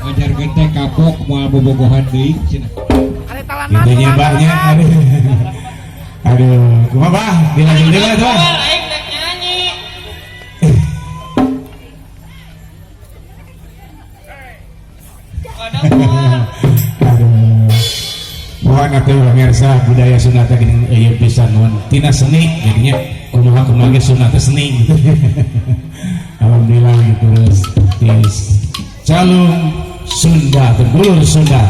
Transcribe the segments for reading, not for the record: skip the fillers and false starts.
Ngajarkeun teh kapok moal bobogohan deui cenah. Intinya bahnya aduh. Aduh, kumaha bah? Dilanjut deui atuh. Bah. Aing rek nyanyi. Ada moal. Aduh. Mohon atuh pemirsa budaya Sunda teh geuning eueuh pisan nuhun. Tina seni jadinya kumaha kumaha ge Sunda teh seni gitu. Alhamdulillah gitu terus di Calung Sunda, Dulur Sunda.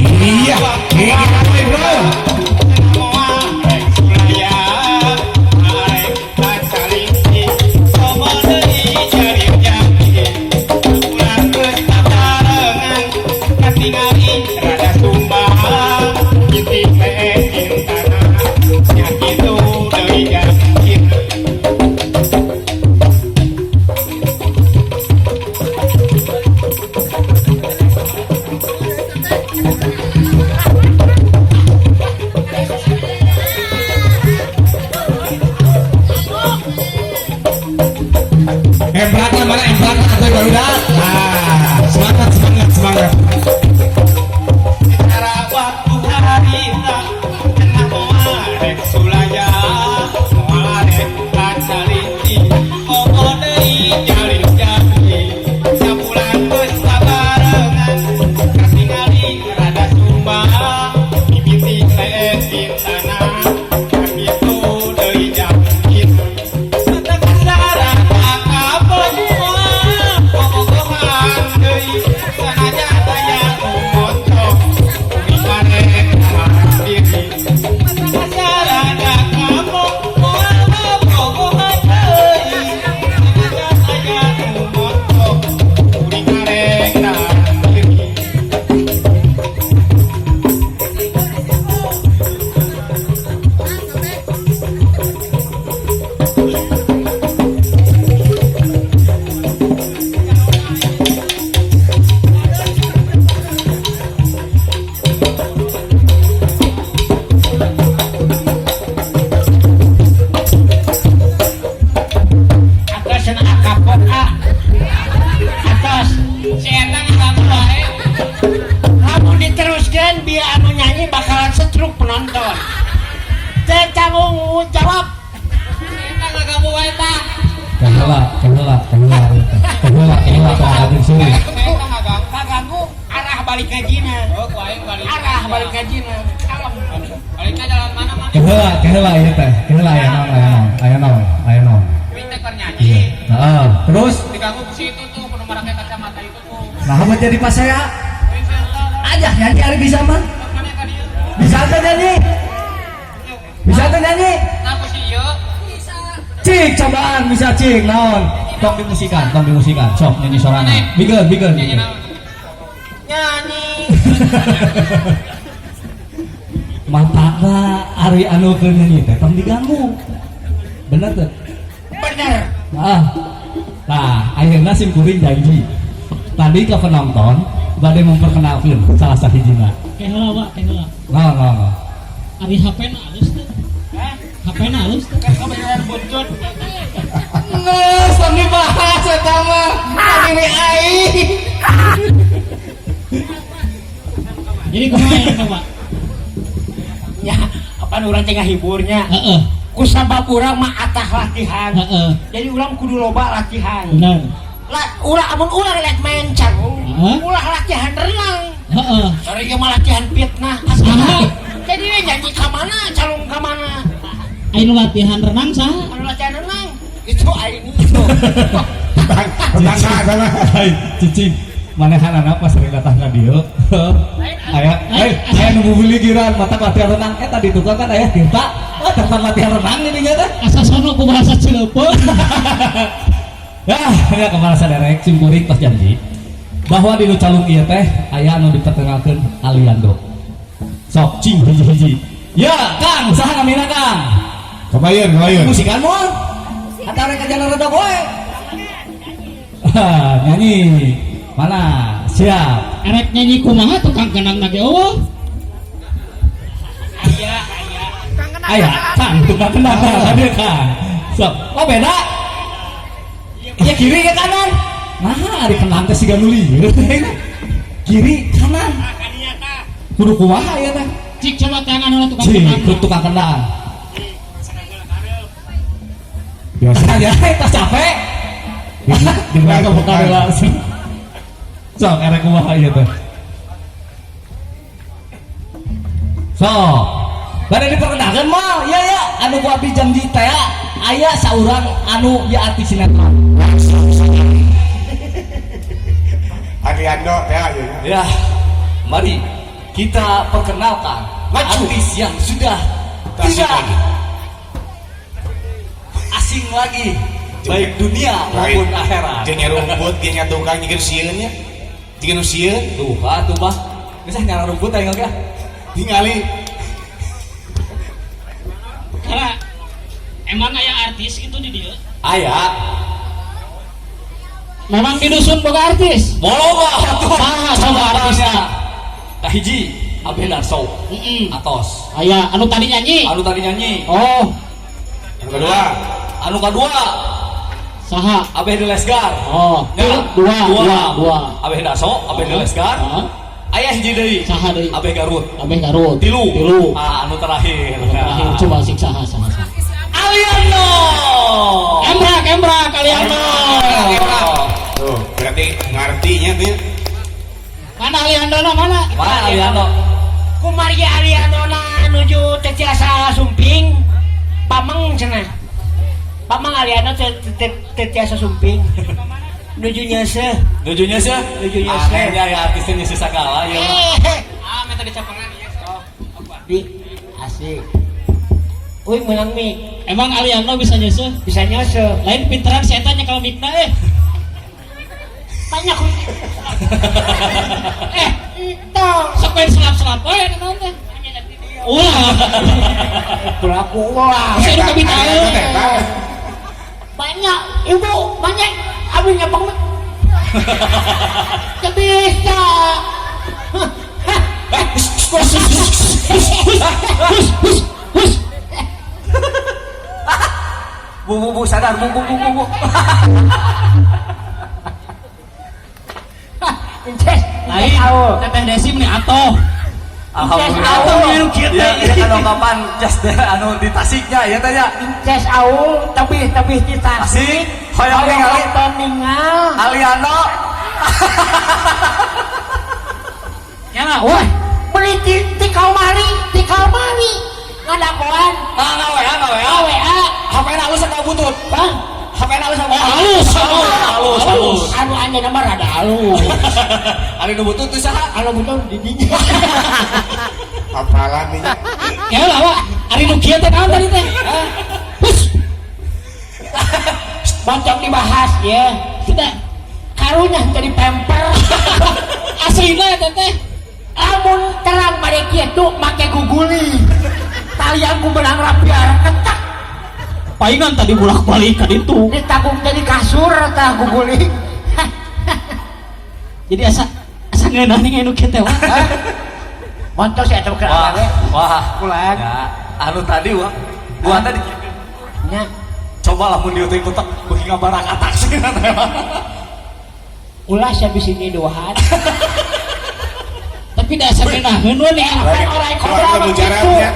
Iya, iya, bro. Moal rek sulaya, arek kacalinci, komo deui jalir janji. Ulah geus babarengan, katingali rada sumbang, mimiti teh cintana, nya kitu deui janjina. Emprakna mana emprakna atuh barudak. Ah, semangat semangat semangat. Cara waktu harita cenah moal rek sulaya, moal rek kacalinci, komo deui jalir janji. Sabulan geus babarengan, katingali rada sumbang, mimiti teh cintana, kitu deui janjina. Mata kasarana kapok moal bobogohan deui, sanajan aya nu moncong, kuring arek nahan diri. Mata kasarana kapok moal bobogohan deui, sanajan aya nu moncong, kuring arek nahan diri. Atos cenah kapok ah. Atos. Si eta ngaganggu wae. Lamun diteruskeun biar anu nyanyi bakalan setruk penonton. Teu tanggung jawab. Si eta ngaganggu wae tah. Kaheula, kaheula, kaheula. Kaheula, kaheula tong kating sini. Si eta ngaganggu. Kaganggu arah balik kajina. Oh, ku aing balik. Arah balik kajina. Kalem. Baliknya jalan mana mana? Kaheula, kaheula ieu teh. Kaheula aya naon, aya naon, aya naon, aya naon. Kuring teh keur Iya. nyanyi. Heeh, terus Diganggu ku si itu tuh, kudu make kacamata itu tuh. nah mau jadi pasea Kuring si eta. aja nyanyi ari bisa mah. Mana ka dieu? Bisa teh nyanyi? Bisa teh nyanyi? Nah, ku si ieu. Cik, cobaan bisa cik naon. Tong dimusikan, tong dimusikan. Sok nyanyi sorangan. Bigeun, bigeun. Nyanyi Bigeun. naon? Nyanyi. Matana ari anu keur nyanyi teh tong diganggu. Bener teh? Bener. Nah, nah akhirnya sim kuring janji. Tadi ke penonton bade memperkenalkan salah sahijina. Keheula wa, keheula. Nah, nah, nah. Ari HP na alus teh. Hah? HP na alus teh. Kan kebenaran buntut. Nges, tong dibahas eta mah. Diri aing. Jadi kumaha ya, Pak? Ya, apaan urang teh ngahiburnya. Heeh, Ku sabab urang mah atah latihan. heeh. Jadi urang kudu loba latihan. Bener. Lah, ulah amun urang rek main calung, Heeh. ulah latihan renang. Heeh. Sorry ge mah latihan fitnah. Saha? Jadi we nyanyi ka mana, calung ka mana. Anu latihan renang saha? Anu latihan renang itu aing itu. Tetangga sama. Hai, cicing. Manehanana pas sering datang ka dieu. Aya, eh, aya nu bubuligiran mata latihan renang eta di tukang kan aya Tirta. Oh, tempat latihan renang ini nya teh. Asa sono ku bahasa Cileupeuh. Ya, ya kemana saderek sim kuring tos janji bahwa di nu calung ieu teh aya anu diperkenalkeun Aliando. Sok cing hiji-hiji. Ya, Kang, saha namina Kang? Kebayun, kebayun. Musikan moal. Atau rek jalan redog we. Nyanyi. Mana? Siap. Erek nyanyi kumaha tukang kendang ge eueuh. Aya, Kang, tukang kendang tadi Kang. Sok, oh beda. Ya kiri ke kanan. Nah, ari kendang teh siga nu lieur. Kiri kanan. Kudu kumaha ya teh? Cik coba tangan heula tukang Cik, kendang. kudu tukang kendang. Biasa. Ya, tas capek. Di Mereka buka langsung. Sok, erek kumaha ieu teh? Sok. Bade diperkenalkeun moal, ya ya, anu ku abdi janji teh aya saurang anu ya artis sinetron. Ariando teh ya. Ya, mari kita perkenalkan Maju. artis yang sudah Tak asing tidak lagi. asing lagi baik dunia maupun akhirat. Jeung rumput ge nya tukang jeung sieun nya. Jeung nu sieun Tuh, ah, tuh bah. Bisa nyala rumput aing oge. tingali Karena emang aya artis itu di dieu. Aya. Memang di dusun boga artis. Boga atuh. Saha coba artisna? Kahiji Abeh Darso. Heeh. Atos. Aya anu tadi nyanyi. Anu tadi nyanyi. Oh, Anu kedua. Anu kadua saha? Abeh de Lesgar. Oh, Ya, dua. Abeh Darso, Abeh de Lesgar. Heeh. Aya hiji deui. Saha deui? Abeh Garut. Abeh Garut. Tilu. Tilu. Ah, anu terakhir. Anu terakhir coba sik saha saha. saha. Aliano. Emrak, emrak Aliano. Emrak. Tuh, berarti ngartinya tuh. Mana Aliando na mana? Mana Aliano? Kumargi Alianona nuju teu tiasa sumping pameng cenah. Pameng Aliano teu teu tiasa sumping. Nuju nyeuseuh. Nuju nyeuseuh? Nuju nyeuseuh. Anehnya ya artisnya nyeuseuh sagala ya. Ah, minta dicapengan ya. Di asik. Uy menang mik Emang Aliando bisa nyeuseuh? bisa nyeuseuh. Lain pinteran si eta nya kalau mikna eh. Banyak Eh, itu. sok main selap-selap we naon teh. Ulah. Berlaku ulah. Saya udah kabita Eta. Banyak ibu banyak abis nyepeng. Gak bisa. Hus, hus. Bu bu bu sadar bu bu bu bu. bu. Inces, Lain Teteh Desi meni atoh. Alhamdulillah. Atoh ngiru kieu Ya, teh. ya kan kapan jas deh anu di Tasiknya ya teh ya. Inces aul tebih tebih di Tasik, hoyong ningali Nonton ningal. Aliano. Nyala, wah. Beli ti kamari, ti kamari. Ngadakoan Nah, ngawean ngawean. WA. HP na alus atau butut? Bang, HP na alus apa? Halus, halus, halus, halus. anu anjeunna mah rada halus. Ari nu butut tuh saha? Anu butut di dinya. Apalan nih. Ya lah, wah. Ari nu kieu teh naon tadi teh? Hus. Bancok dibahas ya. Sudah. Karunya jadi pemper. Aslina eta teh. Lamun terang bade kitu make guguli. Talian ku benang rapiar ketak. Palingan tadi bolak-balik ka ditu. Ditanggung jadi kasur tah guguli. Jadi asa asa ngeunah nih nu kieu teh wah. Montos ya eta keur Wah, awewe. wah. Pulang. Ya, anu tadi wah. Gua tadi Nya. coba lah mun diuting kutek beuki ngabarak atak sih teh. Ulah sia bisi nyiduhan. Tapi da asa ngeunaheun we nih. Apa orai kobra Keluarga mah kitu? mujarabnya.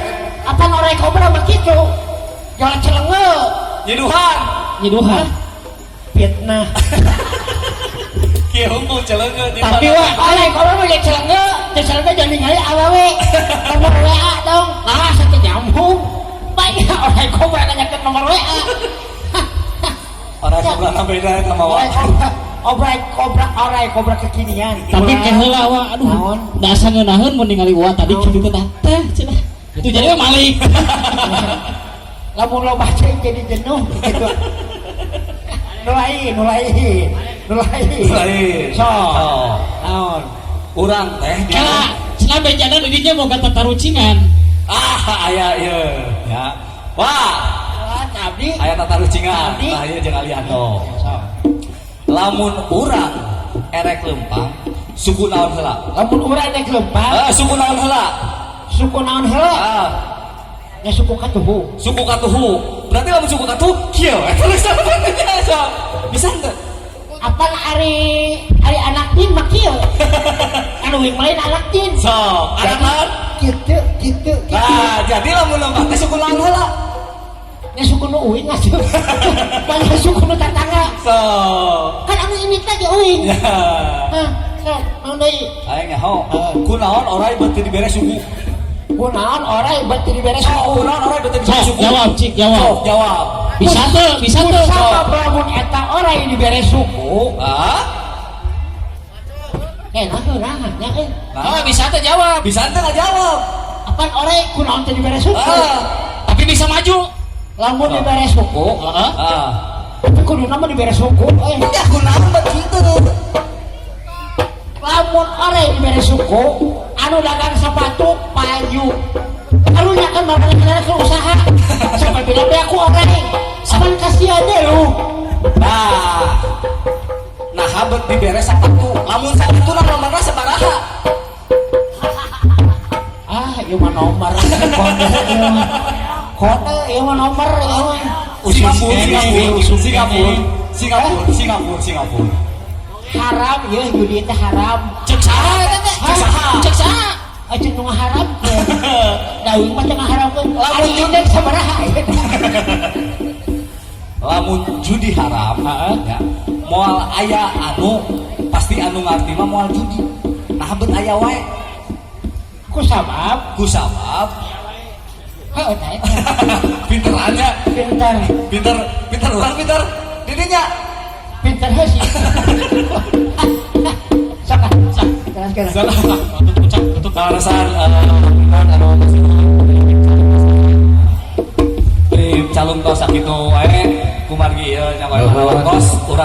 Apa orai kobra mah kitu? Jalan celenge. Nyiduhan. Nyiduhan. Fitnah. Kieu unggul celeungeun di Tapi mana. wah, Orai kobra mah jadi celenge, teu celenge jangan ningali awewe. Nomor WA dong. Lah satu nyambung. Banyak orai kobra nanyakeun nomor WA. Orang sebelah beda eta mah wah. Orai kobra, orai kobra, orai kobra kekinian. Tapi ke heula wah, aduh. Naon? Da asa ngeunaheun mun ningali wah tadi kitu teh teh cenah. Itu jadi we malik. Lamun loba ceuing jadi jenuh gitu. Nu lain, nu lain, nu lain. Lain. So, Oh. naon? Urang teh di Kala cenah bejana di dinya boga tatarucingan. Ah, aya ieu. Ya. Wah, Wah, abdi. aya tatarucingan. Abdi. Tah ieu jeung Aliando. Sok. Lamun urang erek lempang, suku naon heula? Lamun urang rek lempang, Ah, suku naon heula? suku naon heula? Ah, Nya suku katuhu. Suku katuhu. Berarti lamun suku katuhu kieu we tulisan sok. Bisa henteu? Apa ari ari anak jin mah kieu. Anu wing lain anak jin. Sok, anak naon? Kitu kitu kitu. Nah, jadi lamun lomba teh suku naon heula? Nya suku nu uing asup. Banyak suku nu tatangga. Sok. Kan anu ini teh ge uing. Ya. Hah, sok naon deui? Aing nyaho. Kunaon orai beuti dibere suku? Kunaon orai beuti dibere Sok, suku? kunaon orai beuti dibere Sok, suku? jawab, cik, jawab. Sok, jawab. Bisa tuh, bisa tuh. Sabab lamun eta orai dibere suku, Ah? eh, nah, nya eh. Oh, bisa tuh jawab. Bisa teh nggak jawab. Apaan orai kunaon teh dibere suku? Ah. Tapi bisa maju. Lamun dibere suku, Heeh. Ah. tapi kuduna mah dibere suku eh. Ya kunaon bet kitu? Lamun orai dibere suku, anu dagang sepatu payu. Karunya kan bakal ke usaha. Sampai bila be aku orai. Saban kasihan deh lu. Nah. Nah, bet dibere sapatu. Lamun sapatu na nomorna sabaraha? Ah, ieu mah nomor. Kode ieu mah. Kode ieu mah nomor ieu mah. Singapura, Singapura, Singapura, Singapura, Singapura, Singapura. Haram ieu judi teh haram. Cek saha eta teh? Cek saha? Cek saha? Aja nu ngaharamkeun. Da uing mah teu ngaharamkeun. Lamun judi sabaraha ieu? Lamun judi haram, ya, moal aya anu pasti anu ngarti mah moal judi. Nah, bet aya wae. Ku sabab Ku sabab heuh tah eta. Pinterannya. Pinter. Pinter, pinter urang pinter. Didinya. Pinter heuh sih. Sok ah, sok. Teraskeun. Salah. Tutup ucap, tutup. Kaleresan anu di calung tos sakitu wae kumargi ieu nya wae tos urang.